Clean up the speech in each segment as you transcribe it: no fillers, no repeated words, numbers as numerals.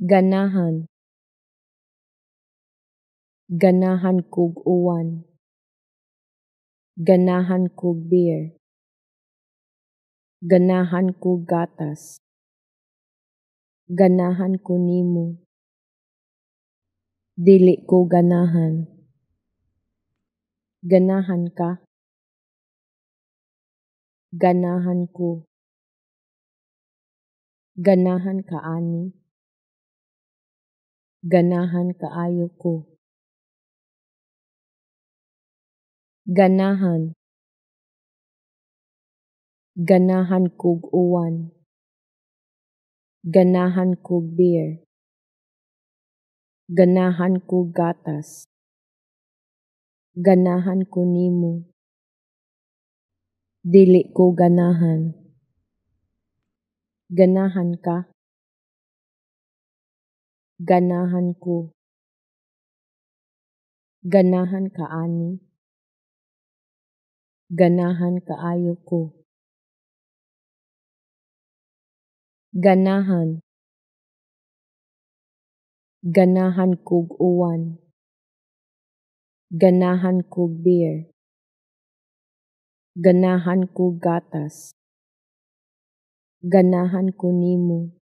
Ganahan. Ganahan kog uwan. Ganahan kog beer. Ganahan kog gatas. Ganahan ko nimo. Dili ko ganahan. Ganahan ka? Ganahan ko. Ganahan ka ani? Ganahan kaayo ko. Ganahan. Ganahan kog uwan. Ganahan kog beer. Ganahan kog gatas. Ganahan ko nimo. Dili ko ganahan. Ganahan ka? Ganahan ko. Ganahan ka ani? Ganahan kaayo ko. Ganahan. Ganahan kog uwan. Ganahan kog beer. Ganahan kog gatas. Ganahan ko nimo.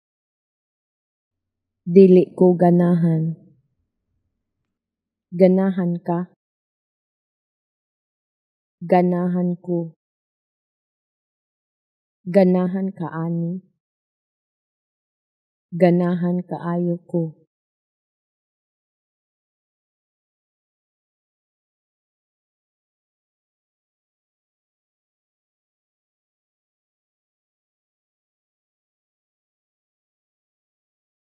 Dili ko ganahan. Ganahan ka? Ganahan ko. Ganahan ka ani? Ganahan kaayo ko.